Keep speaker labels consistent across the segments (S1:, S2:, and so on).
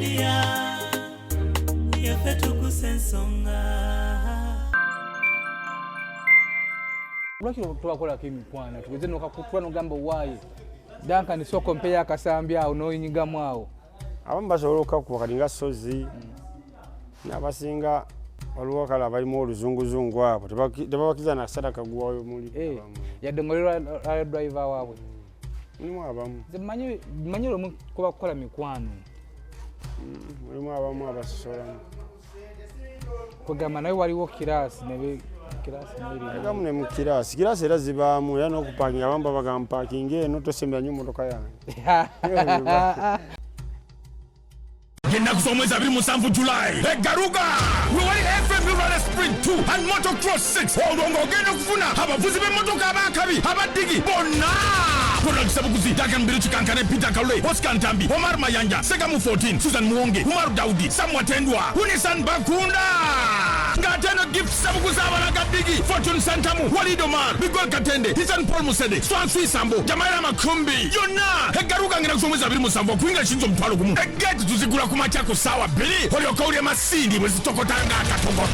S1: Media, yaffe tukusa ensonga.
S2: Lwaki tubakolako emikwano tugeze nokakutula nogamba owaaye Duncan sooka ompeyo akasambi awo noyinyigamu awo.
S3: Abamu basobola okukakuba kati nga Sozi n'abasinga waliwo kale abalimu oluzunguzungu abo tebabakiza nasala kaguwayo muli
S2: yadde nga oli driver waabwe.
S3: Mulimu abamu.
S2: Nze mmanyi lumu kuba kukola mikwano.
S3: Mulimu abamu abasosolamu.
S2: Kwegamba naye waliwo kiraasi nebe kiraasi nayo
S3: Agamu ne mu kiraasi. Kiraasi era zibaamu era n'okupakinga abamu babagamba pakinga eno tosembya nnyo mmotoka yange.
S4: Ennaku z'omwezi 27 July egaruga wewali FMU Rally Sprint 2 and Motocross 6 olwo ng'ogenda okufuna abavuzi b'emmotoka ab'akabi abaddigi bonna Ronald Sebuguzi, Duncan Biru Chikankane, Peter Kalule, Oscar Ntambi, Omar Mayanja, Segamu 14, Susan Muwonge, Umaru Daudi, Sam Watendwa, Unisan Bakunda. Ng'ate eno Gift Sebuguzi abalaga ddigi, Fortune Santamu, Walid Omar, Miguel Katende, Ethan Paul Musede, Swansui Sambo, Jamaila Makumbi. Yonna egaruga ng'ennaku z'omwezi 27 okuyingira kiyinza 10,000. Eggeeti tuzigula ku makya ku ssaawa 2 olyoke owulire masindi bwe zitokota ng'akatogo.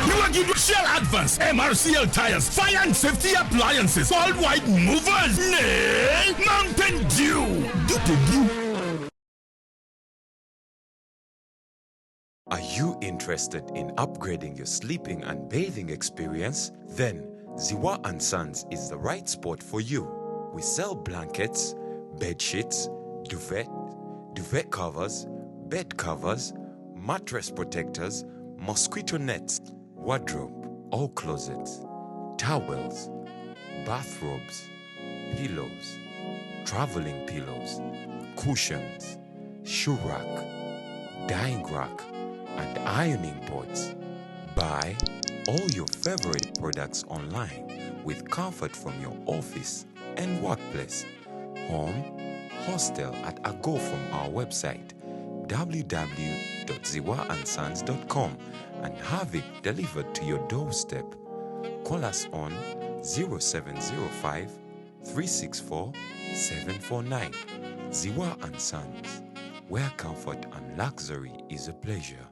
S4: Niwagiddwa Shell Advance, MRCL Tires, Fire and Safety Appliances, Worldwide Movers ne Mountain Dew. Dew.
S5: Are you interested in upgrading your sleeping and bathing experience? Then Ziwa and Sons is the right spot for you. We sell blankets, bed sheets, duvet, duvet covers, bed covers, mattress protectors, mosquito nets, wardrobe, all closets, towels, bathrobes, pillows, traveling pillows, cushions, shoe rack, dyeing rack, and ironing boards. Buy all your favorite products online with comfort from your office and workplace, home, hostel at a go from our website www.ziwaandsons.com and have it delivered to your doorstep. Call us on 0705 364 749. Ziwa and Sons, where comfort and luxury is a pleasure.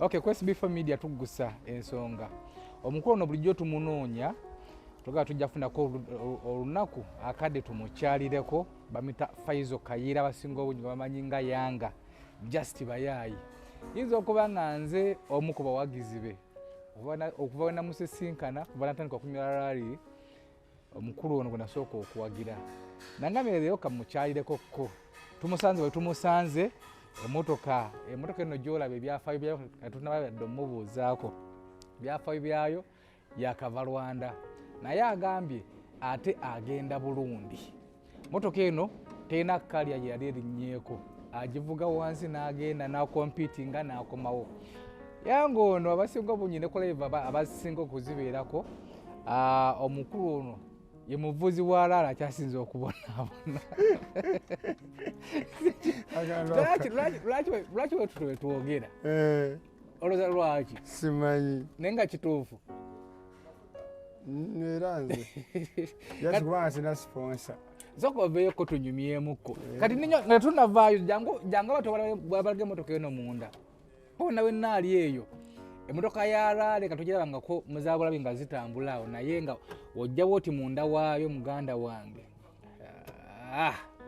S2: Okay, ku SB4 Media tugusa ensonga. Omukulu ono bulijjo tumunoonya, tugala tujja kufunako olunaku akadde tumukyalireko. Bamita Faizo Kayiira, abasinga obungi bamanyi nga Yanga, just bayaayi. Yinza okuba nga nze omu ku bawagizi be okuva we namusisinkana, kuva natandika okunywa rally, omukulu ono gwe nasooka okuwagira. Nangambye leero kamukyalireko ko. Tumusanze bwe tumusanze, emotoka eno gy'olaba ebyafaayo byayo tunaba omubuuzaako. Ebyafaayo byayo yakava Rwanda. Naye agambye ate agenda Burundi. Motoka eno terina kalya gye yali erinnyeeko. Agivuga wansi n'agenda n'akompitinga n'akomawo. Yanga ono abasinga obungi ne koleva abasinga okuzibeerako, omukulu ono ye muvuzi wa laala akyasinze okubonaabona. Lwaki bwe twogera? Olowooza lwaki?
S3: Simanyi.
S2: Naye nga kituufu.
S3: Era nze. Just kubanga sina sponsor.
S2: Sooka oveeyoko tunyumyemuko. Kati nga tunavaayo, jangu abato balaga emmotoka eno munda. Ona we naali eyo. Emmotoka ya rally katugirabangako muzaabulabi nga zitambula awo, naye nga ojja bw'oti munda waayo muganda wange.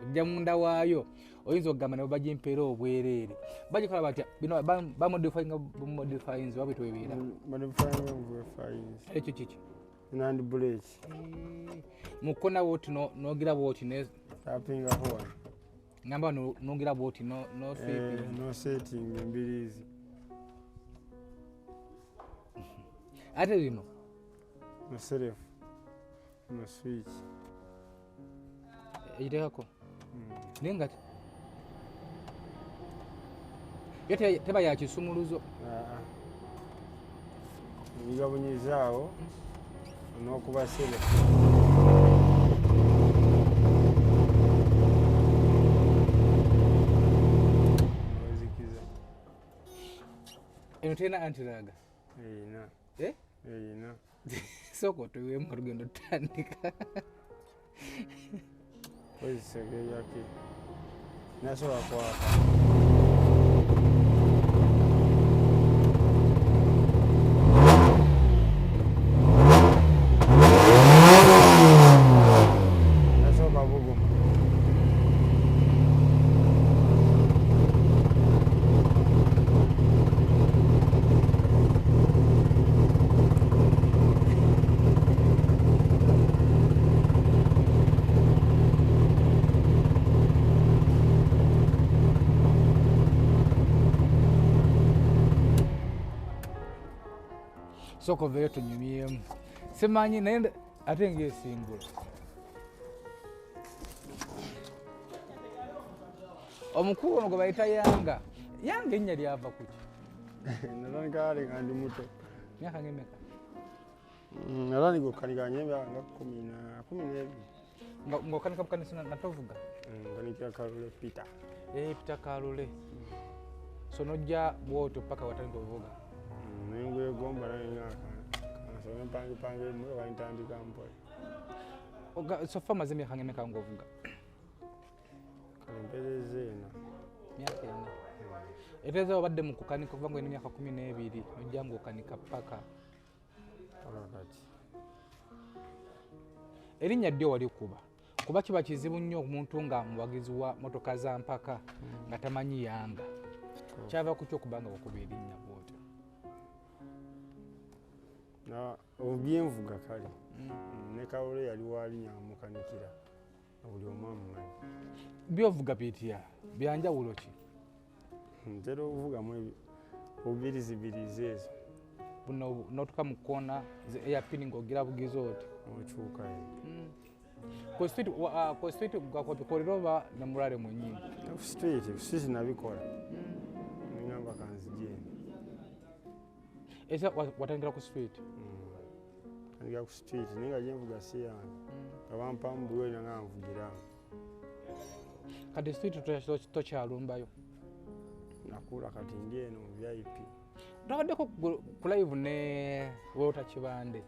S2: Ojja munda waayo oyinza okugamba nabo bagimpeera obwereere. Bagikola batya? Bino bamodifyinga modifyinzi oba bitwebeera?
S3: Modifyinga.
S2: Ekyo kiki?
S3: Nandi brake.
S2: Mukona bw'oti n'ogira bw'oti ne
S3: Tapingako wano.
S2: Ngamba n'ogira bw'oti no sweeping.
S3: No setting embiriizi.
S2: Ate lino?
S3: No self. No switch.
S2: Egitekako? Naye nga yo teba ya kisumuluzo.
S3: Onyiga bunyizaawo n'okuba self.
S2: Eno terina anti-lag?
S3: Erina.
S2: Eh?
S3: Erina.
S2: Sooka otuweemu nga tugenda otutandika.
S3: Ozisegereraki nasobola kwaka. Nasooka buguma.
S2: Sooka oveeyo tunyumyemu, simanyi naye ate ng'esimbula. Omukulu ono gwe bayita Yanga. Yanga erinnya lyava ku ki?
S3: Natandika ale nga ndi muto.
S2: Myaka ng'emeka?
S3: Natandika okukanika nga emyaka nga 12.
S2: Ng'okanika bukanisi nga tovuga?
S3: Nkanikira Kalule Peter.
S2: Peter Kalule. So n'ojja bw'otyo paka watandika okuvuga?
S3: Nengwegomba naye nga kansome mpangepange emmotoka ntandika mpola.
S2: So far omaze emyaka ng'emeka ng'ovuga?
S3: Kale mpereza ena.
S2: Myaka ena. Eteeza obadde mu kukanika okuva ng'olina emyaka 12 n'ojja ng'okanika paka.
S3: Paka kati.
S2: Erinnya ddyo walikuba kuba kiba kizibu nnyo omuntu nga muwagizi wa motoka za mpaka nga tamanyi Yanga. Kyava ku ki okuba nga wakuba erinnya bw'otyo?
S3: Byenvuga kale. Ne Kalule yali walinnya amukanikira buli omu amumanyi.
S2: Byovuga bitya? Byanjawulo ki?
S3: Ntera okuvugamu obubirizibirizi ezo.
S2: Buno n'otuuka mu kkoona ze airpin ng'ogira bugizi oti.
S3: Okyukayo.
S2: Ku street gwakobikolera oba ne mulale mwennyini?
S3: Ku street nabikola. Nengamba kanzije eno.
S2: Eza watandikira ku street?
S3: Ntandikira ku street naye nga gye nvuga si yange. Nga bampa mbuyo era nga nvugira awo.
S2: Kati street tokyalumbayo?
S3: Nakula kati ndi eno mu VIP.
S2: Twabaddeko ku live ne Walter Kibande.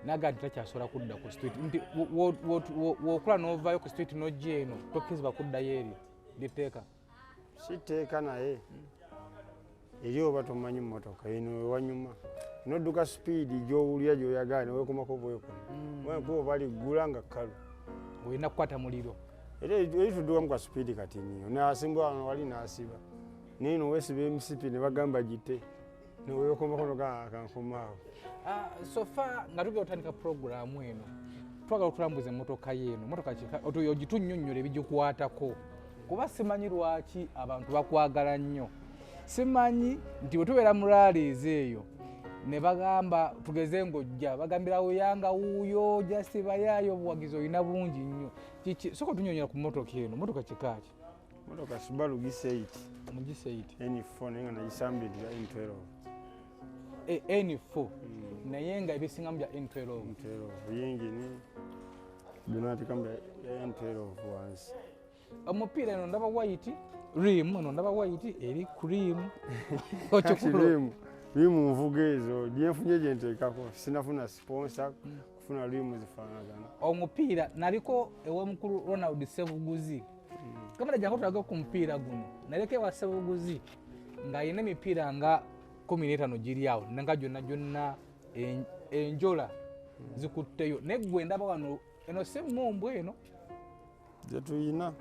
S2: Naga nti takyasobola kudda ku street. Nti w'okula n'ovaayo ku street n'ojja eno tokkirizibwa kuddayo eri liteeka.
S3: Si tteeka naye eri oba tomanyi mmotoka eno ewanyuma n'odduka sipiidi gy'owulira gy'oyagala ne weekomako bwekoma. Kuba baliggula nga kkalu.
S2: Olina kukwata muliro.
S3: Era eri tuddukamu kwa sipiidi kati nnyo. N'asimbwa wano wali n'asiba. Naye no weesiba emisipi ne bagamba gite. Ne weekomako n'ogamba kankomaawo.
S2: So far nga tugenda otandika pulogulaamu eno twagala otulambuza emmotoka y'eno. Emmotoka kika ogitunnyonnyola ebigikwatako. Kuba simanyi lwaki abantu bakwagala nnyo. Simanyi nti bwe tubeera mu rallies eyo ne bagamba tugeze ng'ojja bagambirawo Yanga wuuyo jasibayaayo obuwagizi olina bungi nnyo. Kiki sooka otunnyonnyola ku mmotoka eno, mmotoka kika ki?
S3: Mmotoka Subaru G8.
S2: Mu G8.
S3: N4 naye nga nagisambirira N12.
S2: N4 naye nga ebisingamu bya N12.
S3: N12 yingini byonna nateekamu bya N12 wansi.
S2: Omupiira eno ndaba white rim, eno ndaba white eri cream.
S3: Kati rim nvuga ezo gyenfunye gye nteekako sinafuna sponsor kufuna rim zifaanagana.
S2: Omupiira naliko ew'omukulu Ronald Ssebuguzi. Kamera jangu tulage ku mupiira guno. Naliko ewa Ssebuguzi ng'alina emipiira nga 15 giri awo nga gyonna gyonna enjola zikutteyo. Naye ggwe ndaba wano eno si mmumbwa eno.
S3: Gye tuyina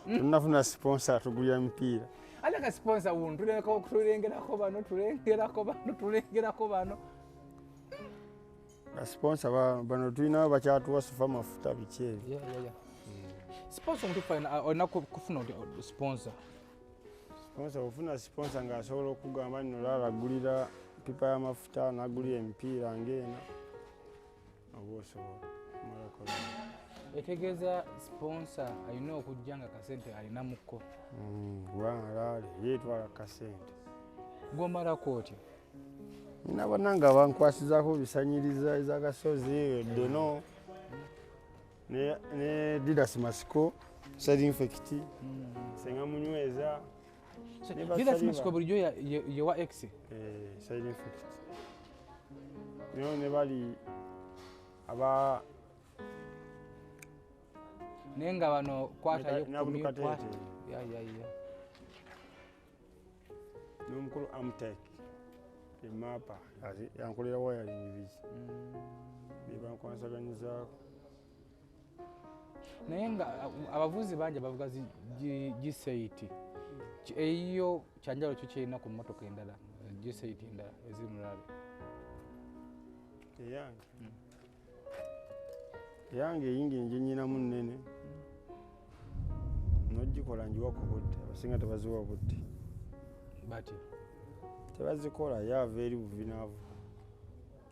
S3: tunafuna sponsor atugulira mipiira.
S2: Ate ka sponsor wuno tulengerako bano, tulengerako bano, tulengerako bano.
S3: Ba sponsor bano tulinayo bakyatuwa sufa mafuta biki ebyo.
S2: Sponsor omutuufu olina kufuna sponsor.
S3: Sponsor ofuna sponsor ng'asobola okugamba nno laala agulira pipa y'amafuta n'agulira emipiira ng'ena oba osobola kumalako.
S2: Etegeeza sponsor alina okujja nga kasente alina mukko.
S3: Kubanga laale yeetwala kasente.
S2: Gw'omalako otya?
S3: Nina bannange abankwasizaako bisanyiriza ez'agasozi Deno ne Didas Masiko, Side Infect, Senga Munyweza.
S2: Didas Masiko bulijjo ye wa X?
S3: Side Infect. Naye ne bali aba
S2: Naye nga bano kwatayo
S3: Nabutuka
S2: kumi,
S3: teete.
S2: Ya.
S3: N'omukulu Amtek emapa yankolera wayaringi biki byebankwansaganyizaako.
S2: Naye nga abavuzi bangi abavuga zi G8, eyiyo kyanjawulo kyo kyerina ku mmotoka endala, G8 endala eziri mu rally?
S3: Eyange eyingini gyenyinamu nnene, nogikola ngiwa ku budde, abasinga tebaziwa budde.
S2: Batya?
S3: Tebazikola, yaava eri buvi naavuga.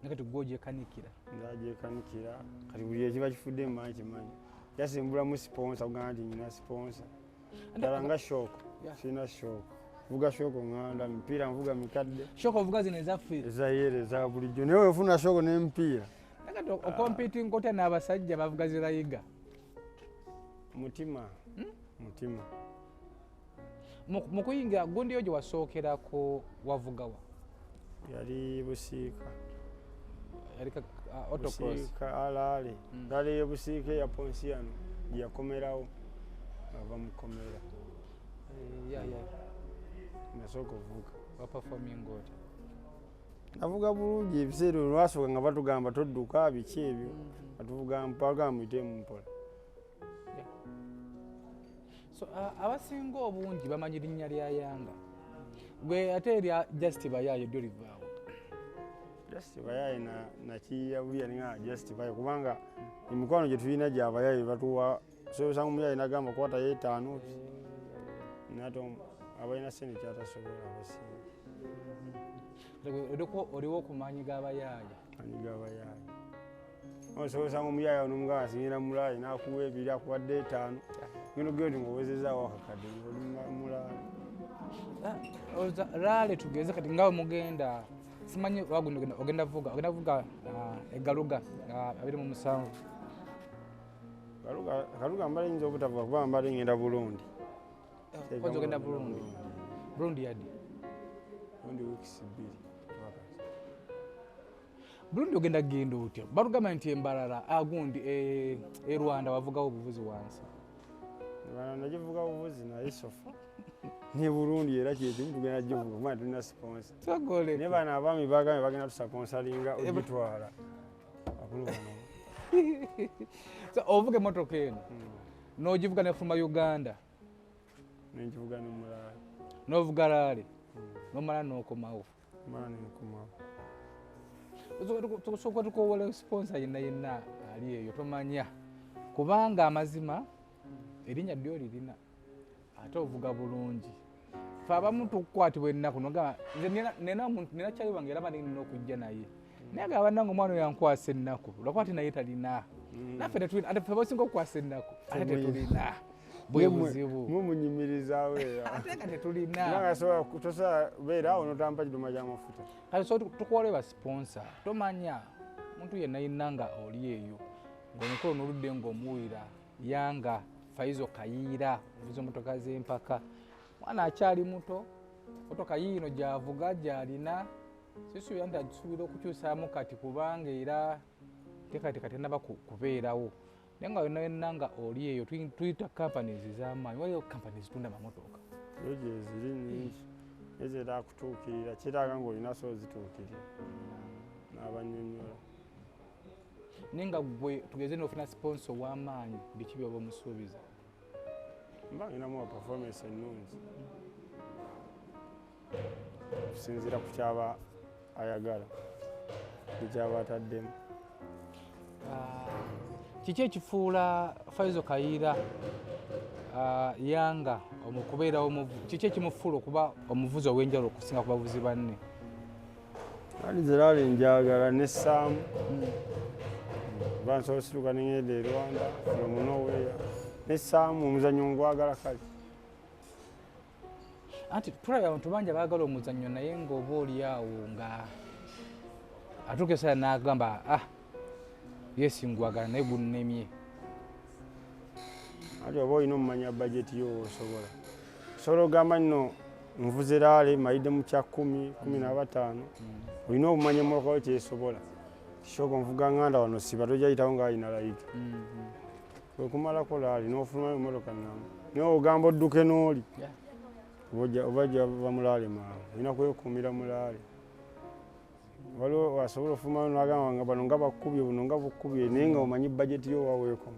S2: Naye kati gwe ogyekanikira?
S3: Ndagyekanikira kati buli ekiba kifudde mmanyi kimanyi, jasimbulamu sponsor kugamba nti nyina sponsor ddala nga shock. Sirina shock, vuga shock ŋŋanda, mipiira nvuga mikadde.
S2: Shock ovuga zino ezaffe?
S3: Ezayere eza bulijjo, naye wefuna shock n'emipiira.
S2: Naye kati ocompetinga otya n'abasajja bavuga zirayiga?
S3: Mutima, mutima.
S2: Mu kuyingira gundi yo gye wasookerako wavugawa?
S3: Yali Busiika.
S2: Yali autocross?
S3: Busiika alaale. Rally y'ebusiika eya Ponsiano gye yakomerawo ava mukomera.
S2: Ya.
S3: Nasooka ovuga.
S2: Waperforminga otya?
S3: Navuga bulungi. Ebiseera olwasooka nga batugamba todduka biki ebyo, batuvuga mpaka muyitemu mpola.
S2: So abasinga obungi bamanyi linnya lya Yanga, gwe ate erya Just Bayaye ddyo livaawo?
S3: Just Bayaye nakiyiya buya ninga Just Bayaye kubanga emikwano gye tulina gyabayaye, batuwa sosanga omuyaye nagamba kwatayo etaano, nate abalina sente kyatasobola abasinga.
S2: Oliko oliwo ku maanyi g'abayaaye?
S3: Manyi gabayaye, ososanga omuyaye nomugamba asingira mulayi nakuwa ebiri, akuwadde etaano, genda ogenda nti ngaowezezaawo akakadde oli mulayi.
S2: Ah, rally tugeze kati nga mugenda, simanyi wagundi ogenda vuga egaluga 27.
S3: Kaluga mbale nyinza obutavuga kuba mbale ngenda Burundi.
S2: Kwanza ogenda Burundi? Burundi yaddi?
S3: Burundi weeks 2.
S2: Burundi ogenda genda otya? Batugamba nti embalala agundi e Rwanda wavugawo obuvuzi wansi.
S3: Rwanda nagivuga buvuzi, naye so far ne Burundi era kyekimu, tugenda givuga kuba tulina sponsor.
S2: Togole.
S3: Naye bano abaami bagambye bagenda tusponsoringa ogitwala akulu bano.
S2: So ovuga emotoka eno n'ogivuga nefuluma Uganda?
S3: Nenkivuga nomulala.
S2: N'ovuga rally nomala n'okomawo?
S3: Mala nenkomawo.
S2: Tusooka tukowola sponsor yenna yenna ali eyo, tomanya, kubanga amazima erinnya ddyo lirina, ate ovuga bulungi. Fe abamu tukukwatibwa ennaku nogamba nze nina omuntu, nina kyali wange era bali nina okujja naye, naye agamba bannange omwana oyo yankwasa ennaku lwakuba ate naye talina, naffe tetulina, ate ffe basinga okukwasa ennaku ate tetulina, bwe buzibu.
S3: Mumunyumirizaawo era.
S2: Ate nga tetulina.
S3: Kubanga tosobola beera awo notampa kiduma kyamafuta.
S2: Kati so tukuwala ba sponsor, tomanya muntu yenna yenna nga oli eyo ng'omukolo n'oludde ng'omuwulira Yanga Faizo Kayiira ovuza emotoka z'empaka, mwana akyali muto, motoka yiino gy'avuga gy'alina, sisuubira nti agisuubira okukyusaamu kati kubanga era teekateeka tennaba kubeerawo, naye nga yonna yonna nga oli eyo tuyita companies ez'amaanyi, waliwo companies zitunda amamotoka.
S3: Yo gyeziri nyingi, naye zeetaaga kutuukirira, kyetaaga ng'olina so zituukirira n'abanyonyola.
S2: Naye nga gwe tugeze n'ofuna sponsor ow'amaanyi, biki byoba omusuubiza?
S3: Mba ngenda muwa performance ennungi okusinziira ku kyaba ayagala nekyaba ataddemu.
S2: Ah, kiki ekifuula Faizo Kayiira Yanga kubeera kiki ekimufuula okuba omuvuzi ow'enjawulo okusinga ku bavuzi banne?
S3: Ali nze rally njagala nessaamu, mba nsobola osituka nengenda e Rwanda from nowhere, nessaamu omuzannyo ngwagala kale.
S2: Anti tulabye abantu bangi abaagala omuzannyo, naye ng'oba oli awo nga atuuka esaala n'agamba, ah yes, ngwagala naye gunnemye.
S3: Ati oba olina omumanya bajeti yo osobola osobola ogamba nno nvuze rally malidde mu kya 10, 15, olina obumanya emmotoka yo kyesobola. Kisooka nvuga nganda wano siba tojayitawo ng'alina layiga. Bwekumalako rally n'ofulumayo emmotoka namu, naye ogamba odduke n'oli oba gyava mu rally mangu, olina kwekuumira mu rally. Waliwo asobola ofulumayo n'agamba nga bano nga bakkubye, buno nga bukkubye, naye nga omanyi bajeti yo waweekoma.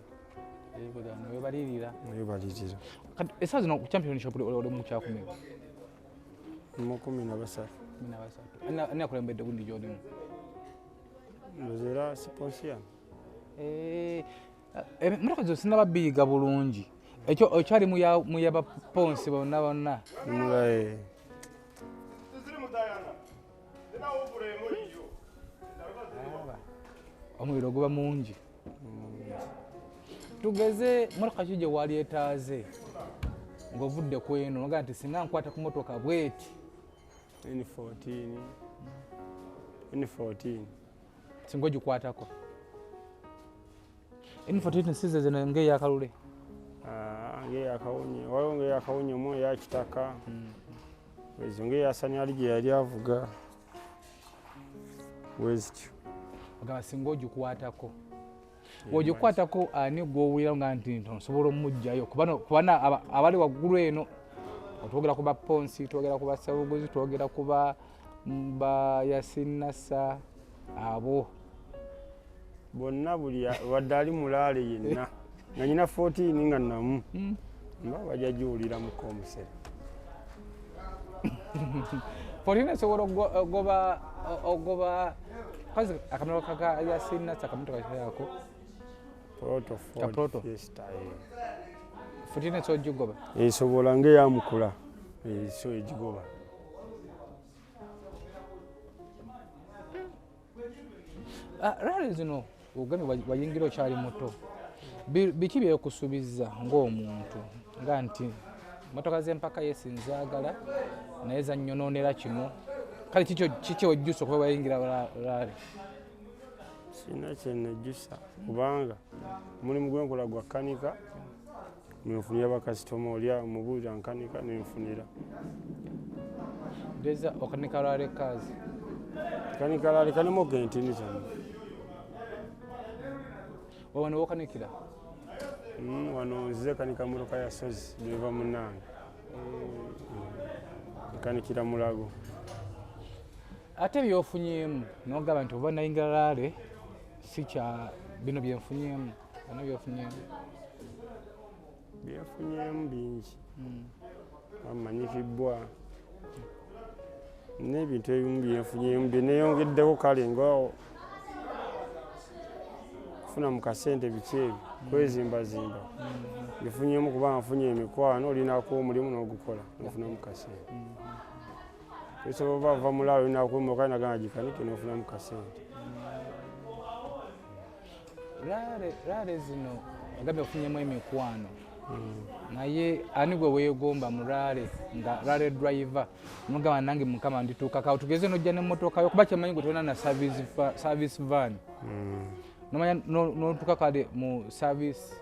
S2: Webalirira.
S3: Webalirira.
S2: Kati essaawa zino ku championship oli mu kyakumeka?
S3: Mu 13.
S2: 13. Ani akulembedde gundi gy'olimu?
S3: Ndowooza era Siponsiano.
S2: Emmotoka zo sinnaba biyiga bulungi. Ekyo okyali mu yabaponsi bonna bonna?
S3: Mulaye.
S2: Omuliro guba mungi. Tugeze mmotoka ki gye walyetaaze ng'ovudde ku eno nogaa nti singa nkwata ku mmotoka bweti?
S3: N14. N14.
S2: Singa ogikwatako. N14 si ze zino ng'eyakalule?
S3: Ng'eyakawunye. Waliwo ng'eyakawunye mu eya kitaka. Ezo ng'eyasani ali gye yali avuga. Bwezityo.
S2: Ogamba singa ogikwatako. Bw'ogikwatako ani gw'owulira nga nti nsobola omuggyayo? Kubana abali waggulu eno twogera ku ba Ponsi, twogera ku ba Ssebuguzi, twogera ku ba Yasin Nasa abo.
S3: Bonna buli wadde ali mulaale yenna nga nyina 14 nga namu mba bajja giwuliramuko omusere.
S2: 14 esobola ogoba kazi akamotoka ka Yasin Nasa, akamotoka kyako
S3: Proto
S2: Ka Proto.
S3: Ford Fiesta.
S2: 14 esobola ogigoba?
S3: Esobola ng'eyamukula so egigoba.
S2: Rally zino ogambye wayingira okyali muto, biki byekusuubiza ng'omuntu nga nti motoka z'empaka yesi nzaagala naye zannyononera kino, kale kiki wejjusa okuba wayingira rally?
S3: Sina kyenejjusa kubanga omulimu gwenkola gwa kanika, nenfunira bakasitoma, oli omubuulira nkanika nenfunira.
S2: Ndeza okanika rally cars?
S3: Kanika rally kanimoga entini zonna.
S2: Wano wokanikira?
S3: Wano nzize kanika mmotoka ya Sozi neva munnange. Nkanikira Mulago.
S2: Ate byofunyeemu nogamba nti oba nayingira rally si kya bino byenfunyeemu, bino byofunyeemu?
S3: Byenfunyeemu bingi, bamanyikibwa n'ebintu ebimu byenfunyeemu byeneyongeddeko, kale nga kufuna mu kasente biki ebyo kwezimbazimba bifunyeemu kuba nfunye emikwano, olinako omulimu n'ogukola nofunamu kasente. Osobola oba ova mulaalo olinako emotoka nagamba gikanike n'ofunamu kasente.
S2: Rally zino ogambye ofunyemu emikwano, naye ani gwe weegomba mu rally nga rally driver nogamba nange mukama ndituukako awo, tugeze nojja n'emmotoka yo kuba kyemanyi gwe tolina na service van, nomanya n'otuuka kale mu service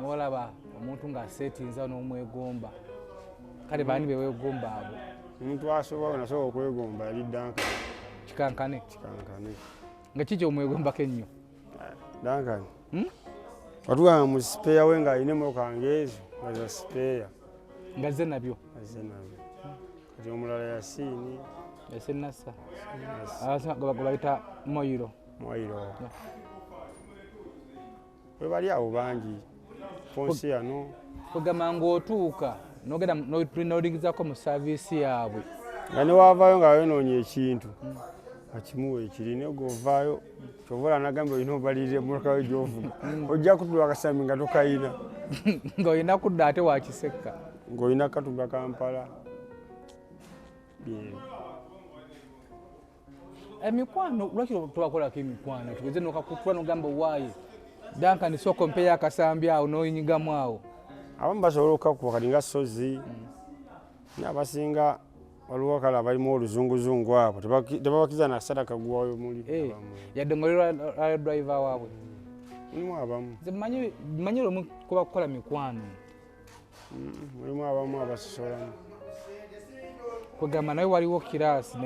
S2: nolaba omuntu ng'aseetinza n'omwegomba, kale baani be weegomba abo?
S3: Omuntu asobola nasobola okwegomba yali Duncan.
S2: Kikankane?
S3: Kikankane.
S2: Nga kiki omwegombako ennyo?
S3: Duncan watugamba mu spare we ng'alina emmotoka ng'ezo nga za spare.
S2: Nga zze nabyo?
S3: Azze nabyo. Kati omulala Yasiini.
S2: Yasin Nasa, gwe bayita Moiro.
S3: Moiro. We bali awo bangi, Ponsiano.
S2: Kugamba ng'otuuka nogenda n'olingizaako mu service yaabwe.
S3: Nga ne waavaayo nga wayonoonya ekintu akimuwa ekiri, naye gw'ovaayo kyova olaba nagambye olina obalirira emmotoka yo gy'ovuga, ojja kutula akasambi nga tokayina.
S2: Ng'olina kudda ate wakisekka.
S3: Ng'olina katuga Kampala. Byebyo.
S2: Emikwano lwaki tubakolako emikwano? Tugeze nokakutula nogamba waayi Duncan sooka ompeyo akasambi awo n'oyinyigamu awo.
S3: Abamu basobola okukakuba kati nga Sozi, naye abasinga waliwo kale abalimu oluzunguzungu abo tebabakiza nasala kaguwayo muli. Abamu.
S2: Yadde ng'oli rally driver waabwe.
S3: Mulimu abamu.
S2: Nze mmanyi lumu kuba kukola mikwano.
S3: Mulimu abamu abasosolamu.
S2: Kwegamba naye waliwo kiraasi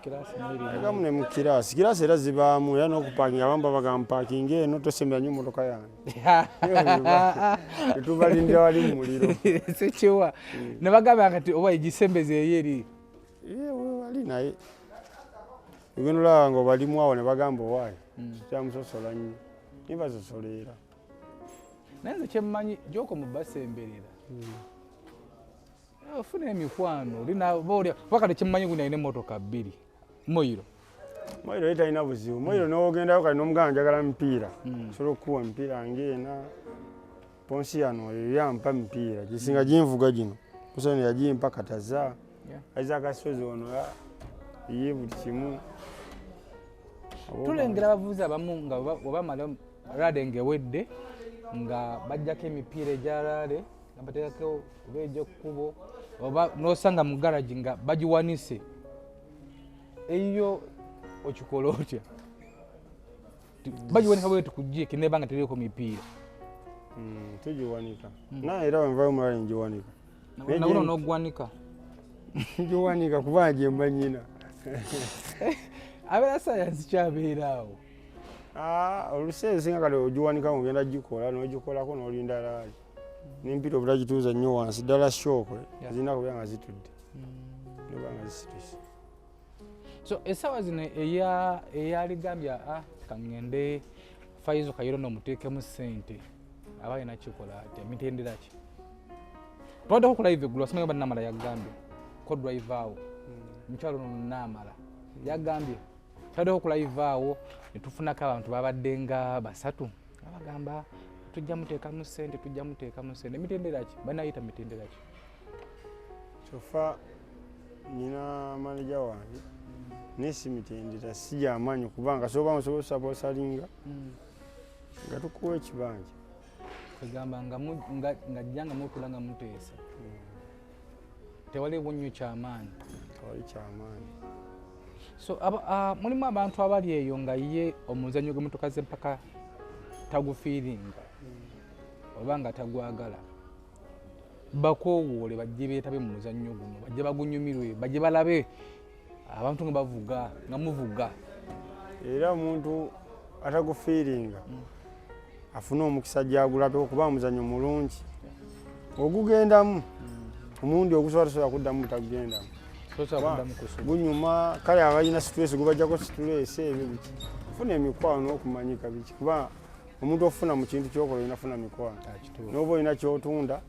S3: Ekamu ne mu kiraasi, kiraasi era zibaamu era n'okupakinga, abamu babaga mpakinga eno, tosembera nnyo mmotoka yange, tetubalindira wali mu muliro.
S2: Sikiwa ne bagamba kati oba egisembeza eyo eri
S3: wali naye ogenda olaba nga obalimu awo ne bagamba owaayo kyamusosola nnyo, naye basosola era.
S2: Naye nze kyemmanyi gyoko mu basemberera ofuna emikwano olina kuba kati kyemmanyi guno alina emmotoka bbiri, Moyiro.
S3: Moyiro ye talina buzibu. Moyiro n'ogendayo kati n'omugamba njagala mipiira, osobola okukuwa emipiira ng'ena. Ponsi yano eyo yampa mipiira gisinga ginvuga gino, kusano yagimpa kataza aiza akasozi ono ye buli kimu.
S2: Tulengera abavuzi abamu nga webamala rally ng'ewedde nga bajjako emipiira egya rally nga bateekako oba egy'ekkubo, oba n'osanga mu garagi nga bagiwanise. Eyo okikola otya? Bagiwanika bweti ku jiiki neba nga teriiko mipiira.
S3: Tugiwanika naye era wenvayo mu rally ngiwanika.
S2: Naguno n'ogwanika?
S3: Ngiwanika kuba gyemba nyina.
S2: Abeera sayansi kyabeera awo.
S3: Oluseera esinga kale ogiwanika ng'ogenda gikola n'ogikolako n'olinda rally n'empiira obutagituuza nnyo wansi ddala, shock zirina kubeera nga zitudde noba nga zisituse.
S2: So essaawa zino eyaligambye kaŋŋende Faizo Kayiro n'omuteekemu ssente, aba alina kikola atya? Mitendera ki? Twaddeko ku live eggulo, asimanyi oba Namala yagambye ko driver awo, mukyalo ono Namala yagambye twaddeko ku live awo ne tufunako abantu babadde nga basatu abagamba tujja muteekamu ssente, tujja muteekamu ssente. Emitendera ki banayita, mitendera ki?
S3: So far nyina manager wange, naye si mitendera si gyamaanyi kubanga soba nsobola osupportinga nga tukuwa ekibanja.
S2: Kwegamba nga ng'ajja nga mutula nga muteesa, tewaliwo nnyo kyamaanyi.
S3: Tewali kyamaanyi.
S2: So mulimu abantu abali eyo nga ye omuzannyo gw'emmotoka z'empaka tagufiiringa oba nga tagwagala, bakoowoole bajje beetabe mu muzannyo guno, bajje bagunyumirwe, bajje balabe abantu nga bavuga, nga muvuga.
S3: Era omuntu atagufiiringa afune omukisa gyagulabeko kuba muzannyo mulungi, ogugendamu omulundi ogusobola tosobola kuddamu butagugendamu.
S2: Tosobola kuddamu kusoma.
S3: Gunyuma, kale abalina stress gubajjako stress, ebyo biki, funa emikwano n'okumanyika biki, kuba omuntu ofuna mu kintu kyokola olina funa mikwano.
S2: Kituufu.
S3: N'oba olina kyotunda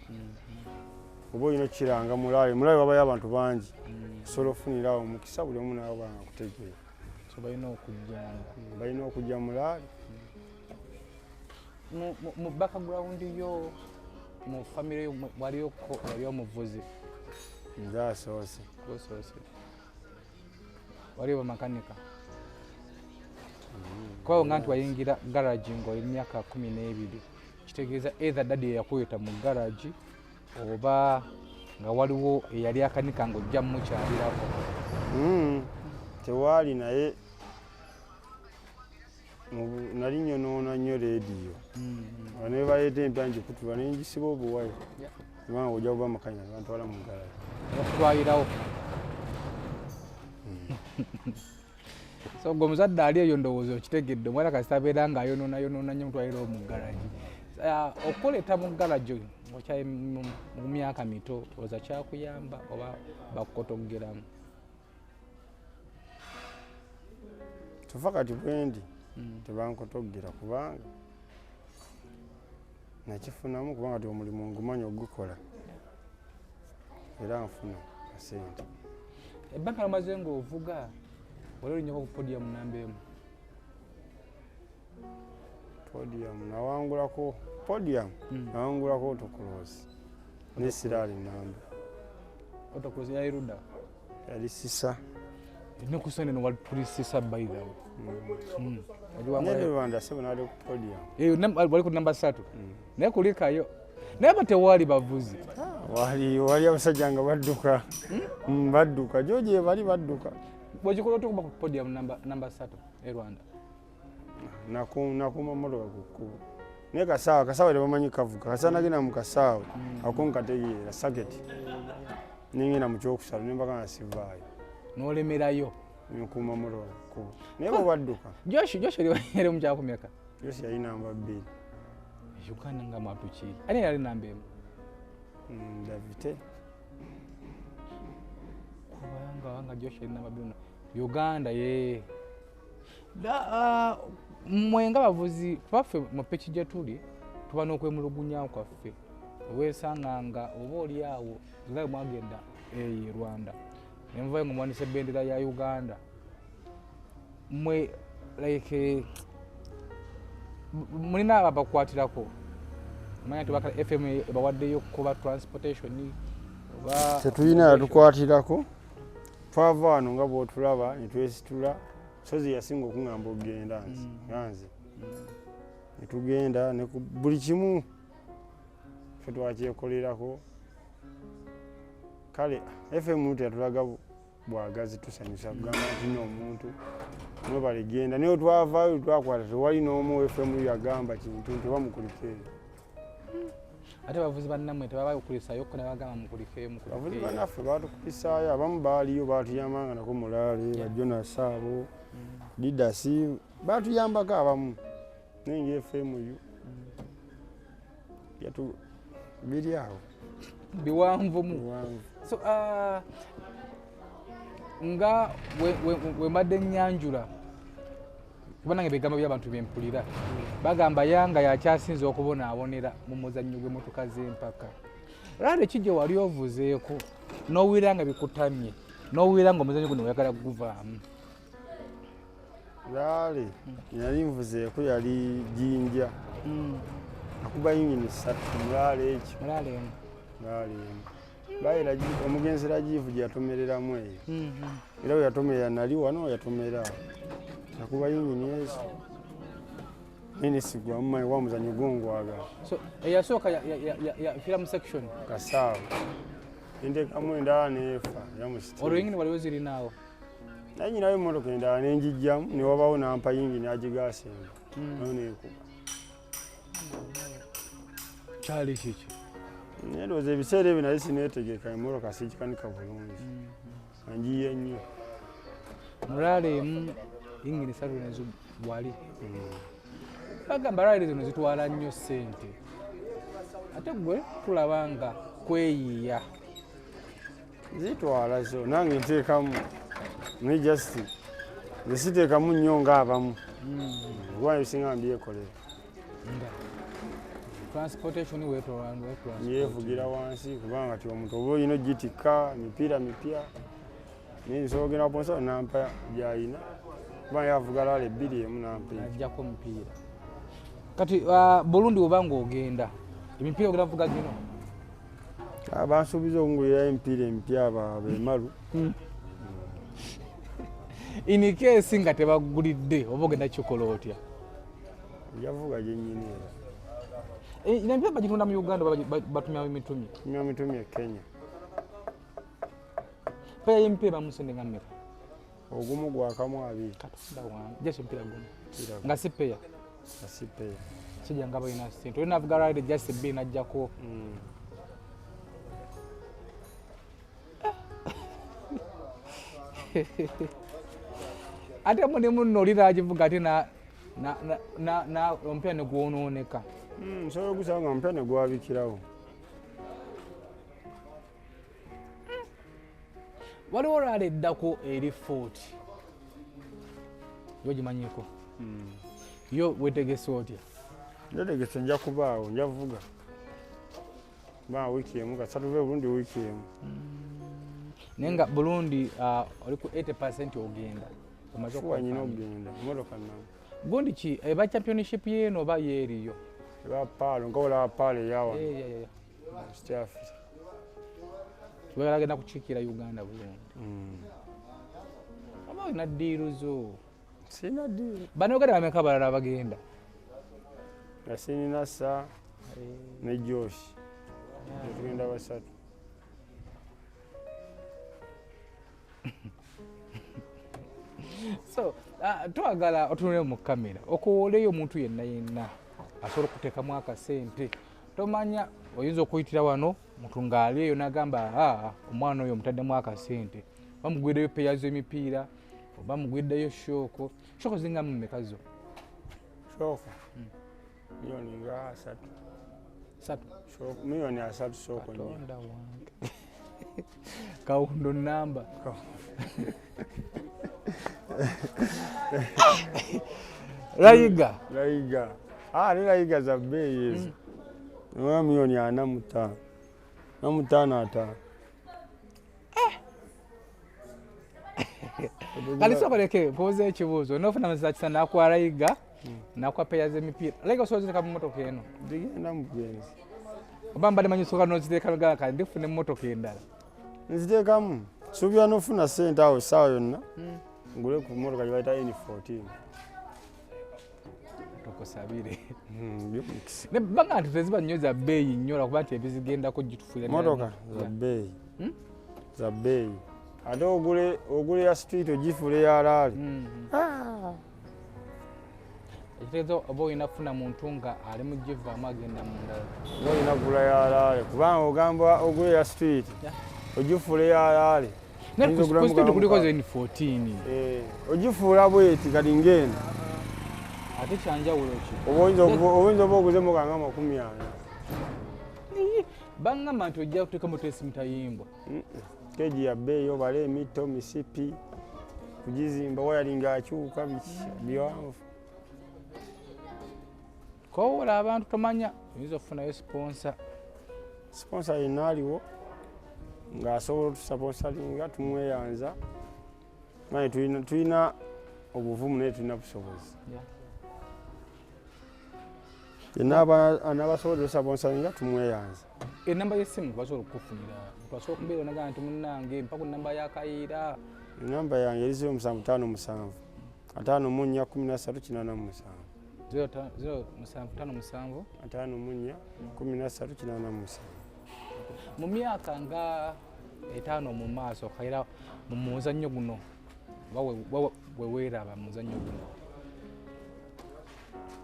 S3: oba olina okukiranga mu rally, mu rally wabayo abantu bangi, osobola okufunirawo omukisa buli omu nawe banga kutegeera.
S2: So balina okujjanga.
S3: Balina okujja mu rally.
S2: Mu background yo, mu family yo waliyo wali omuvuzi?
S3: Nze asoose.
S2: Gosoose. Waliwo bamakanika? Kuba nga nti wayingira garagi ng'oli myaka 12, kitegeeza either daddy eyakuyita mu garagi oba nga waliwo eyali akanika ng'ojja mumukyalirako.
S3: Tewaali, naye nali nyonoona nnyo leediyo, nga ne baleeta empya ngikutula ne ngisiba obuwaya kubanga ojja kuba amakanya bantwala mu garagi.
S2: Okutwalirawo. So gwe omuzadde ali eyo, ndowooza okitegedde, omwana kasita abeera ng'ayonoona yonoona nnyo, mutwalirawo mu garagi. Okuleeta mu garagi okyali mu myaka mito, olowooza kyakuyamba oba bakukotoggeramu?
S3: Tufa kati bwendi tebankotoggera kubanga nakifunamu, kubanga ti omulimu ngumanyi ogukola era nfuna kasente.
S2: Ebbanga lomaze ng'ovuga, wali olinyako ku podium namba 1?
S3: Podium nawangulako, podium nawangulako autocross ne siraali namba.
S2: Autocross yali ludda?
S3: Yali Sisa.
S2: Ne ku Sunday no wali tuli Sisa, by the way.
S3: Nede Rwanda sebo nali ku podium.
S2: Wali ku namba 3, naye kulikayo naye ba tewali bavuzi.
S3: Wali abasajja nga badduka. Badduka gyoje bali badduka.
S2: Bwekikola otya okuba ku podium namba 3 e Rwanda?
S3: Nakuuma mmotoka ku kkubo, naye kasaawe kasaawe tebamanyi kavuga kasaawe, nagenda mu kasaawe ako nkategeera circuit, nengenda mu kyokusatu nembaga nga sivaayo.
S2: N'olemerayo.
S3: Nkuuma motoka kubo naye bwe badduka.
S2: Josh yali mukyakumyaka.
S3: Josh yali namba 2.
S2: Uganda nga mwatuki. Ani yali namba 1?
S3: Davite.
S2: Kubanga wanga Josh yali namba 2. Uganda ye. Mwe nga bavuzi baffe mu piki gye tuli tuba n'okwemulugunya kwaffe. Weesanga nga oba oli awo nga mwagenda e Rwanda. Ne muvayo nga muwanise bendera ya Uganda. Mwe like mulina ababakwatirako. Manya nti bakala FM ebawaddeyo kuba transportation oba
S3: tetulina yatukwatirako. Twava wano nga bw'otulaba ne twesitula. Sozi yasinga okuŋŋamba okugenda nze nga nze. Ne tugenda ne buli kimu ffe twakyekolerako. Kale FM teyatulaga bwagazi tusanyusa kugamba nti nno omuntu mwebale genda. Naye twavaayo twakwata tewali n'omu FM yagamba kintu nti oba mukulikeeyo.
S2: Ate bavuzi bannammwe tebabakulisaayo ko ne bagamba mukulikeeyo, mukulikeeyo.
S3: Bavuzi bannaffe baatukulisaayo, abamu baaliyo baatuyambanga nako mulaale, ba Jonas abo, Didasi, baatuyambako abamu. Naye nga FM yatu biri awo.
S2: Biwanvumu.
S3: Biwanvu.
S2: So, nga we mbadde nnyanjula, kuba nange ebigambo by'abantu bye mpulira, bagamba Yanga yakyasinze okubonaabonera mu muzannyo gw'emmotoka z'empaka. Rally ki gye wali ovuzeeko n'owulira nga bikutamye, n'owulira nga omuzannyo guno oyagala guvaamu?
S3: Rally yali nvuzeeko yali Jinja. Akuba yingini 3 mu rally ekyo.
S2: Mu rally emu.
S3: Rally emu. Rally omugenzi Rajivu gye yatomereramu eyo. Era we yatomerera nali wano yatomera. Akuba yingini ezo. Nene sigwa mmanyi wa muzannyo gwongwagala.
S2: So eyasooka yafiira mu section?
S3: Kasaawo. Nteekamu endala n'efa era mu siteegi.
S2: Olwo yingini waliwo zirinaawo?
S3: Naye nyinayo emmotoka endala ne ngijjamu ne wabaawo n'ampa yingini agigasemba. Nayo n'ekuba.
S2: Kyali kiki?
S3: Naye ndowooza ebiseera ebyo nali sineetegeka emmotoka sigikanika bulungi. Ngiyiye nnyo.
S2: Mu rally emu yingini 3 nezo wali. Bagamba rally zino zitwala nnyo ssente. Ate gwe tulaba nga kweyiiya.
S3: Zitwala zo nange nteekamu. Naye just nze siteekamu nnyo ng'abamu. Kuba ebisinga mbyekolera.
S2: Nga transportation weetolwa.
S3: Yeevugira wansi kubanga ti omuntu oba olina ogitikka emipiira mipya. Naye nsobola ogenda ku nampa gy'alina. Kuba yavuga rally 2 emu nampa egi.
S2: Ajjako omupiira. Kati Burundi oba ng'ogenda emipiira ogenda kuvuga gino?
S3: Bansuubiza okungulirayo emipiira emipya abemalu.
S2: In case nga tebagulidde oba ogenda kikola otya?
S3: Njavuga gye nnyini era.
S2: Emipiira bagitunda mu Uganda oba batumya mitumye?
S3: Tumya mitumye e Kenya.
S2: Peya y'emipiira bamusende nga mmeka?
S3: Ogumu gwakamu 2.
S2: Katonda wange, just omupiira gumu. Nga si peya?
S3: Nga si peya.
S2: Sijja nga balina ssente. Olina avuga rally just 2 n'ajjako. Ate mu ne munno oli n'agivuga ate omupiira ne gwonooneka.
S3: Nsobola ogusaba nga omupiira ne gwabikirawo.
S2: Waliwo rally eddako eri 40. Yo gimanyiiko? Yo weetegese otya?
S3: Nneetegese nja kubaawo, nja kuvuga. Ba wiiki emu, kasita tuve Burundi wiiki emu.
S2: Naye nga Burundi oli ku 80% ogenda. Omaze
S3: Fuwa nyina
S2: okukonfirm.
S3: okugenda, emmotoka nnamu.
S2: Gundi ki, eba championship y'eno oba yeeriyo?
S3: Eba Paalo, nga olaba Paalo eya wano.
S2: Yeah.
S3: Sikyaffe.
S2: Oyagala genda kukiikira Uganda bulungi. Oba olina ddiiru zo?
S3: Sirina ddiiru.
S2: Bannayuganda bameka abalala abagenda?
S3: Nga sirina Sa ne Josh. Tugenda basatu.
S2: So, twagala otunule mu kamera okooleyo omuntu yenna yenna asobola okuteekamu akasente. Tomanya oyinza okuyitira wano muntu ng'ali eyo n'agamba omwana oyo omutaddemu akasente, bamugwireyo peya z'emipiira Oba mugwiddeyo shock. Shock zinga mmeka zo?
S3: Shock miliyoni nga 3.
S2: 3.
S3: Shock miliyoni 3 shock.
S2: Katonda wange. Kawundo namba. Rayiga.
S3: Rayiga. Ah, ni rayiga za bbeeyi ezo. Nga miliyoni 45. 45 5.
S2: Kali sokoleke mpoze ekibuuzo nofuna mazakisa nakuwa rayiga nakuwa peya z'emipiira. Rayiga osobola oziteeka mu mmotoka eno?
S3: Zigenda mu bugenzi.
S2: Oba mbadde manyi osooka n'oziteeka n'ogamba kale ndifuna emmotoka endala.
S3: Nziteekamu. Suubira n'ofuna ssente awo essaawa yonna ngule ku mmotoka gye bayita N14.
S2: Tukusabire. Ne banga nti teziba nnyo za bbeeyi nnyo lwakuba nti ebizigendako gitufuira ddala.
S3: Mmotoka za bbeeyi. Za bbeeyi. Ate ogule ya street ogifuula eya rally.
S2: Ekitegeeza oba olina kufuna muntu nga ali mu givaamu agenda mu ndala.
S3: Oba olina kugula ya rally kubanga ogamba ogule ya street ogifuula eya rally.
S2: Naye
S3: Oyinza ogula
S2: ku street
S3: mu
S2: kuliko
S3: kamu.
S2: N14.
S3: Ogifuula bweti kati ng'eno.
S2: Ate kyanjawulo ki?
S3: Oba oyinza oba oguze emmotoka nga 40.
S2: Bangamba nti ojja kuteekamu tesi mutayimbwa.
S3: Keegi ya bbeeyi obale emitto, misipi, kugizimba wayalinga akyuka biki biwanvu.
S2: Kowola abantu tomanya oyinza okufunayo sponsor.
S3: Sponsor yenna aliwo ng'asobola otusaponsalinga tumweyanza. Naye tulina obuvumu naye tulina busobozi. Yenna anabasobola otusaponsalinga tumweyanza.
S2: Enamba y'essimu basobola okukufunira. Twasobola okubeera onaga nti munnange mpa ku nnamba ya Kayiira.
S3: Enamba yange eri 0757 54 13 87.
S2: Zero musanvu ttaano musanvu.
S3: 54 13 87.
S2: Mu myaka nga 5 mu maaso Kayiira mu muzannyo guno oba we weeraba mu muzannyo guno?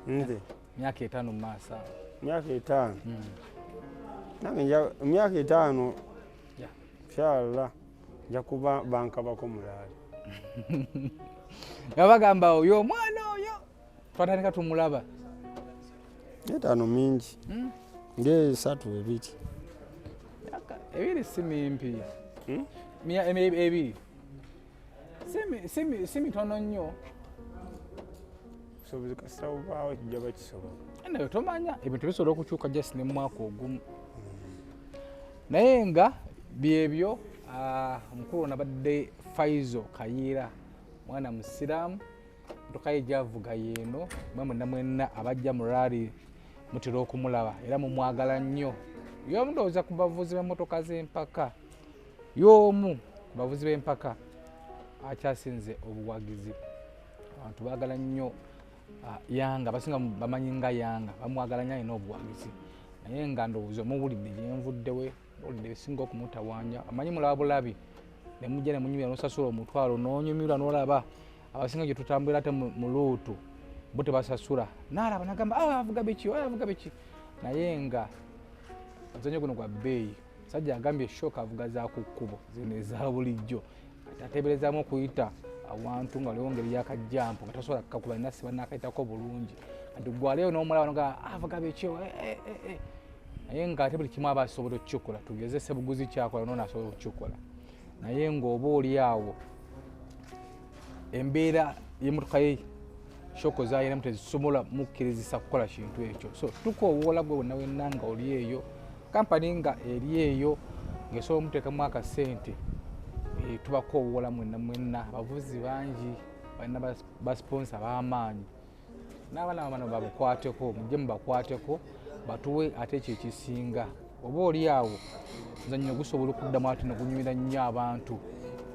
S3: Nze?
S2: Myaka 5 mu maaso awo.
S3: Myaka 5? Nange myaka 5 inshallah nja kuba bankabako mulaali.
S2: Nga bagamba oyo omwana oyo twatandika tumulaba.
S3: 5 mingi. Ng'esatu ebiri.
S2: Myaka ebiri si mimpi. Ebiri. Si mitono nnyo.
S3: Obusobozi kasita bubaawo kijja bakisobola.
S2: Naye tomanya ebintu bisobola okukyuka just ne mu mwaka ogumu. Naye nga byebyo, omukulu ono abadde Faizo Kayiira, mwana musiraamu, mmotoka ye gy'avuga y'eno, mwe mwenna mwenna abajja mu rally mutera okumulaba era mumwagala nnyo. Y'omu ndowooza ku bavuzi b'emmotoka z'empaka, y'omu ku bavuzi b'empaka akyasinze obuwagizi. Abantu baagala nnyo Yanga, abasinga bamanyi nga Yanga, bamwagala nnyo alina obuwagizi. Naye nga ndowooza omuwulidde gye nvuddewe, owulidde ebisinga okumutawaanya. Amanyi mulaba bulabi, ne mujja ne munyumira n'osasula omutwalo n'onyumirwa n'olaba abasinga gye tutambulira ate mu luutu bo tebasasula. N'alaba n'agamba, avuga biki, avuga biki. Naye nga omuzannyo guno gwa bbeeyi. Musajja agambye shock avuga za ku kkubo zino eza bulijjo. Kati ateeberezaamu okuyita awantu nga waliwo ngeri y'akajjampu nga tasobola kukakuba alina siba n'akayitako bulungi. Kati ggwe aliyo n'omulaba n'ogamba, avuga biki, Naye nga ate buli kimu aba asobola okukikola. Tugeze Ssebuguzi ky'akola n'ono asobola okukikola. Naye ng'oba oli awo embeera y'emmotoka ye shock z'alinamu tezisobola mukkirizisa kukola kintu ekyo. So tukoowoola gwe wonna wenna nga oli eyo, kampani nga eri eyo ng'esobola omuteekamu akasente, tubakoowoola mwenna mwenna. Abavuzi bangi balina ba sponsor b'amaanyi. N'abaana bano babukwateko, mujje mubakwateko batuwe ate ekyo ekisinga. Oba oli awo omuzannyo gusobola okuddamu ate ne gunyumira nnyo abantu.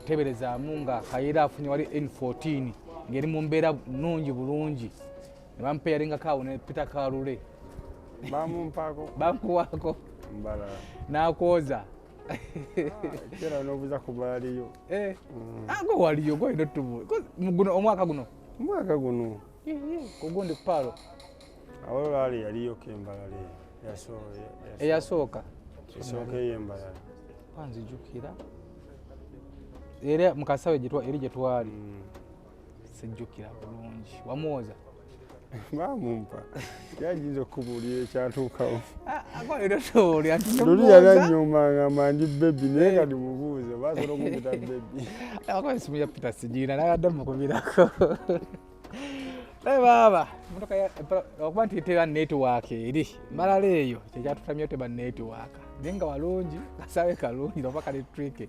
S2: Teeberezaamu nga Kayiira afunye wali N14 ng'eri mu mbeera nnungi bulungi. Ne bamupa eyalingako awo ne Peter Kalule.
S3: Bamumpaako.
S2: Bamukuwaako.
S3: Mbalala.
S2: N'akwoza.
S3: Kera n'obuuza ku baaliyo.
S2: Gwe waliyo, gwe olina otubu. Guno omwaka guno?
S3: Omwaka guno.
S2: Ku gundi ku Paalo.
S3: Awo laali yaliyoko embalala eyo.
S2: Eyasooka.
S3: Esooka ey'embalala.
S2: Panzijukira. Era mu kasawe eri gye twali. Sijjukira bulungi. Wamuwoza?
S3: Bamumpa. Yayinza okubuulira ekyatuukawo.
S2: Agwalira nti
S3: Luli yali ngamba ndi baby, naye kati mubuuze basobola okumpita baby.
S2: Akuba esimu ya Peter sigiina, nabadde mukubirako. Naye baaba emotoka okuba nti teba network eri malala, eyo kyekyatutamyo, teba network, naye nga walungi, kasawe kalungi oba kali tricky,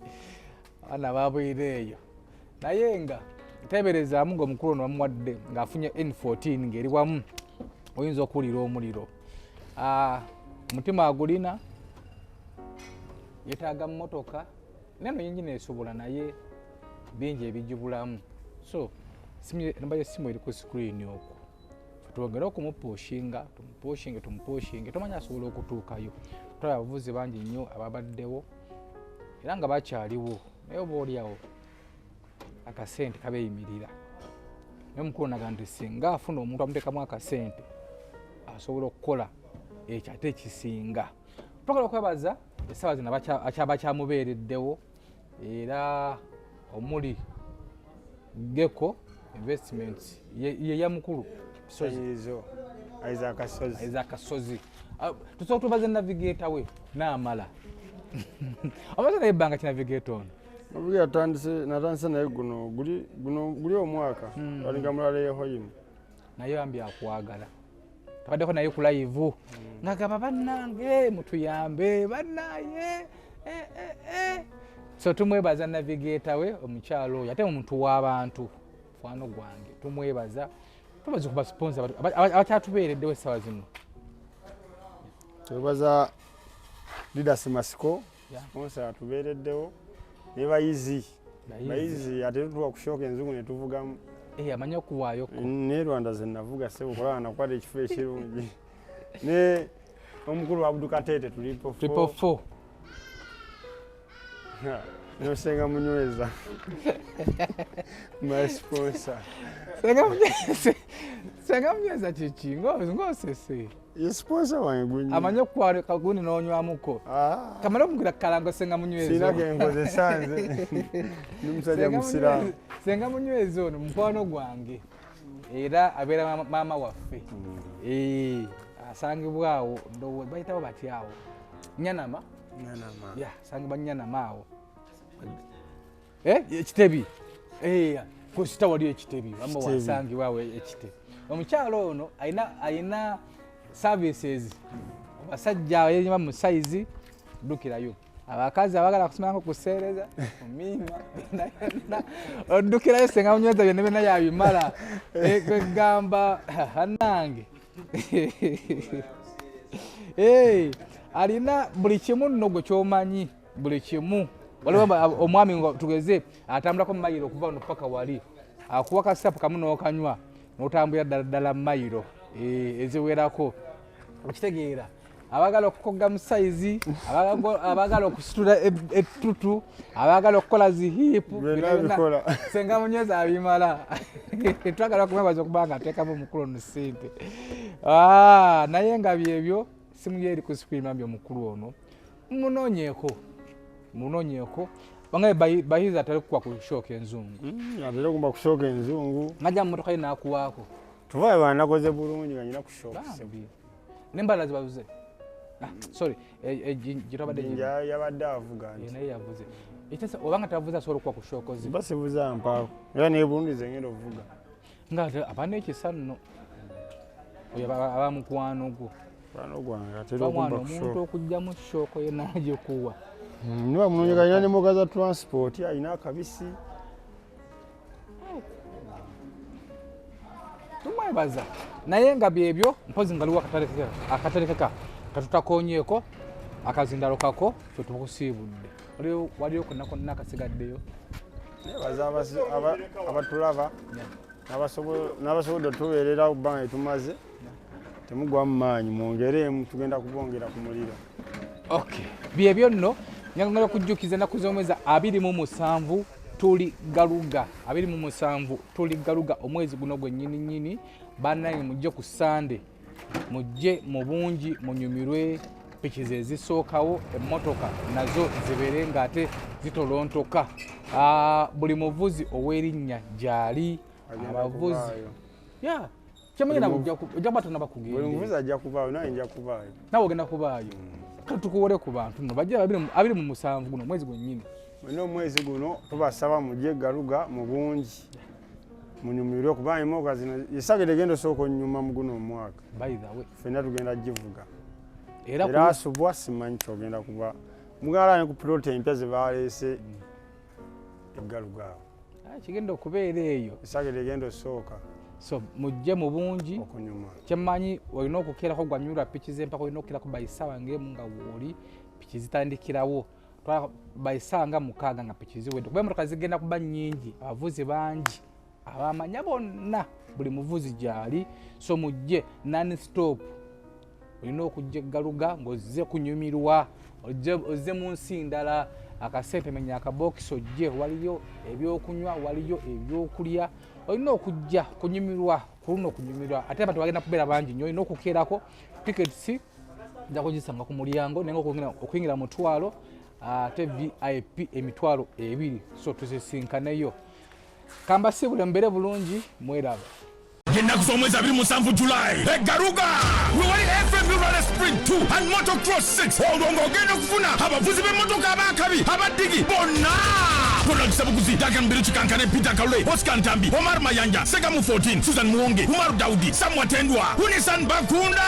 S2: abaana babwire eyo. Naye nga teberezaamu ngaomukulu ono bamuwadde ng'afunye N14 ng'eri wamu, oyinza okuwulira omuliro. Ah, omutima agulina, yetaaga mmotoka neno yingine esobola, naye bingi ebijibulamu. So namba yesimu eri ku screen okwo, twongere okumupushinga, tumupushinge, tumupushinge, tomanya asobola okutuukayo. Tulaba abavuzi bangi nnyo ababaddewo era nga bakyaliwo, naye oba oliawo akasente kabeeyimirira. Naye omukulu naga nti singa afuna omuntu amuteekamu akasente, asobola okukola ekyo ate ekisinga. Twagala okwebaza essaawa zino bakyamubeereddewo, era omuli Gecko Investments, ye ya mukulu Sozi.
S3: Sayirizo Isaac Sozi.
S2: Isaac Sozi. Ah, tusobola tubaze navigator we naamala omaze naye ebbanga ki navigator ono?
S3: Obugi atandise, natandise naye guno guli, guno guli omwaka alinga mulala ehoyimu.
S2: Naye bambi akwagala, tabaddeko naye ku live ngagamba, "Bannange mutuyambe, bannaye." Eh, eh, eh. So tumwebaza navigator we, omukyalo oyo, ate omuntu w'abantu, mukwano gwange, tumwebaza. Tubaze ku basponsor abakyatubeereddewo essaawa zino.
S3: Twebaza Didas Masiko, sponsor atubeereddewo, ne Bayizi.
S2: Bayizi.
S3: Bayizi ate tutuwa kushoka enzungu ne tuvugamu.
S2: Eh, amanyi okuwaayoko.
S3: Ne Rwanda ze navuga, sebo, kulaba nakwata ekifo ekirungi, ne omukulu Abdukatete tulipo.
S2: 444.
S3: Nosenga Munyweza, my sponsor.
S2: Senga Munyweza kiki ng'osese?
S3: Ye sponsor wange gwennyini.
S2: Amanyi okukwala kagundi n'onywamuko.
S3: Ah,
S2: kamale omugira kalango Senga Munyweza.
S3: Sirina kenkozesa, nze ndi musajja musiraamu.
S2: Senga Munyweza ono mukwano gwange, era abeera maama waffe. Eh, asangibwa awo, ndowooza bayitawo batya awo, Nyanama.
S3: Nyanama.
S2: Ya, asangibwa Nyanama awo. Eh, ekitebi. Eh, kusita wali ekitebi wamba.
S3: Kitebi.
S2: Wasangibwa awo ekitebi. Omukyalo ono alina services, abasajja abayima mu sayizi ddukirayo, abakazi abagala kusimanako kuseereza omiima byonna byonna oddukirayo. Senga Munyweza byonna byonna yabimala. Eh, kwegamba anange. Eh, alina buli kimu nno gwe kyomanyi, buli kimu. Waliwo omwami nga tugeze atambulako mayiro okuva wano paka wali, akuwa kasapu kamu n'okanywa n'otambulira ddala ddala mayiro, eh, eziwerako. Okitegeera, abagala okukoga mu sayizi, abagala okusitula ettutu, abagala okukola zi hip.
S3: Byonna bikola.
S2: Senga Munyweza abimala. Twagala okumwebaza okuba nga ateekamu omukulu ono ssente. Ah, naye nga byebyo, simu ye eri ku screen. Bambi omukulu ono munoonyeeko, munoonyeeko bangaye. Bayiza atali kukuwa ku shooka enzungu.
S3: Atera okumba kusooka enzungu.
S2: Najja mu motoka ye n'akuwaako.
S3: Tuvaye banakoze bulungi nga nyina kusooka.
S2: Bambi nembala zibavuze. Ah, sorry, gye twabadde.
S3: Jinja yabadde avuga nti
S2: Naye yavuze. Obanga tavuze, asobola okuwa ku shock zi.
S3: Basibuza mpaako, era naye bulungi ze ngenda ovuga.
S2: Nga ate aba n'ekisa nno oyo aba mukwano gwo.
S3: Mukwano gwange atera
S2: Bamwana
S3: okumba
S2: omuntu
S3: kusooka.
S2: okugjamu shock ye n'agikuwa.
S3: Niba munonyeka, alina nemoga za transport, alina akabisi.
S2: Tumwebaza. Naye nga byebyo, mpozi nga liwo akatalekeka katutakonyeeko akazindalo kako fe tukusiibudde. Waliyo konna konna akasigaddeyo?
S3: Nebaza abatulaba n'abasobodde otubeerera bbanga etumaze. Temugwa mu maanyi, mwongereemu, tugenda kubongera ku muliro.
S2: Okay, byebyo nno. Njagala okujjukiza ennaku z'omwezi 27 tuli Galuga, 27 tuli Galuga, omwezi guno gwennyini nnyini. Bannange, mujje ku Sande, mujje mu bungi, munyumirwe. Piki ze zisookawo, emmotoka nazo zibeere ng'ate zitolontoka. Ah, buli muvuzi ow'erinnya gyali.
S3: Agenda
S2: Abavuzi.
S3: kubaayo.
S2: Ya, kyemanyi nawe ojja kuba tonaba
S3: Buli
S2: kugenda.
S3: muvuzi ajja kubaayo, naye nja kubaayo.
S2: Nawe ogenda kubaayo. Kale tukuwole ku bantu nno bajja 27 guno omwezi gwennyini.
S3: Mwena omwezi guno tubasaba mujje Garuga mu bungi, munyumirwe, kubanga emmotoka zino esagede egenda osooka onyuma mu guno omwaka.
S2: By the way,
S3: Ffenna tugenda givuga.
S2: Era
S3: Era asubwa simanyi kyogenda kuba mugala ne ku plot empya ze baleese e Garuga awo.
S2: Ah, kigenda okubeera eyo.
S3: Esagede egenda osooka
S2: So mujje mu bungi.
S3: okunyuma.
S2: Kyemmanyi olina okukeerako gwanyulwa piki z'empaka, olina okukeerako by ssaawa ng'emu nga wooli piki zitandikirawo. Twala by ssaawa nga 6 nga piki ziwedde, kuba emotoka zigenda kuba nnyingi, abavuzi bangi, abamanya bonna, buli muvuzi gyali. So mujje non stop. Olina okujja eggaluga ng'ozze kunyumirwa, ozze mu nsi ndala. Akasente menya akabokisi ojje, waliyo ebyokunywa, waliyo ebyokulya. Olina okujja kunyumirwa ku luno, kunyumirwa. Ate abantu bagenda kubeera bangi nnyo, olina okukeerako. Tickets nja kuzisanga ku mulyango, naye nga okuyingira 500, ate VIP 20,000. So tusisinkaneyo. Kambasibule, mubeere bulungi, mweraba.
S4: Ennaku z'omwezi 27 Julayi egaruga lwewali FMU Rally Sprint 2 and Motocross 6, olwo ng'ogenda okufuna abavuzi b'emmotoka ab'akabi abaddigi bonna: Ronald Sebuguzi, Dagan Biruchi, Kankane, Peter Kalule, Oscar Ntambi, Omar Mayanja, Segamu 14, Susan Muwonge, Umaru Daudi, Sam Watendwa, Unisan Bakunda,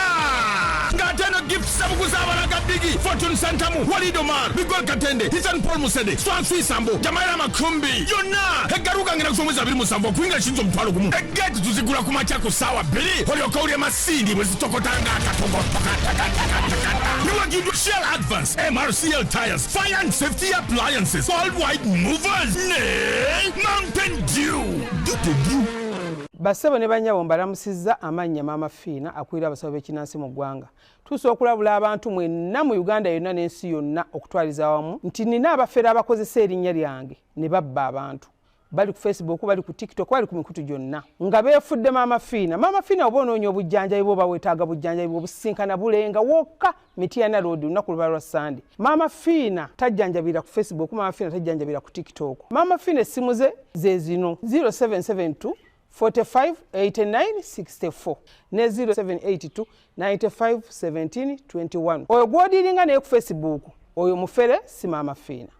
S4: ng'ate no Gift Sebuguzi abalaga ddigi, Fortune Santamu, Walid Omar, Bigol Katende, Hisan Paul Musede, Swansui Sambo, Jamaira Makumbi. Yonna egaruga ng'ennaku z'omwezi 27, okuyingira kiyinza 10,000. Egeeti tuzigula ku makya ku ssaawa 2, olyoka owulya masindi bwe zitokotanga akatogotokatakatakatakata. Niwagiddwa Shell Advance, MRCL Tires, Fire and Safety Appliances, Worldwide Movers ne Mountain Dew. Dute Dew.
S6: Bassebo ne bannyabo, mbalamusizza. Amannya Maama Fiina, akulira abasawo b'ekinansi mu ggwanga. Tuusa okulabula abantu mwenna mu Uganda yonna n'ensi yonna okutwaliza awamu nti nina abafere abakozesa erinnya lyange ne babba abantu. Bali ku Facebook, bali ku TikTok, bali ku mikutu gyonna nga beefudde Maama Fiina. Maama Fiina, oba onoonya obujjanjabi bwoba weetaaga bujjanjabi bwobusinkana Bulenga wokka, Mityana Road, olunaku luba lwa Sande. Maama Fiina tajjanjabira ku Facebook, Maama Fiina tajjanjabira ku TikTok. Maama Fiina essimu ze ze zino: 0772 45 89 64 ne 0782 95 17 21. Oyo gw'odiiringa naye ku Facebook, oyo mufere, si Maama Fiina.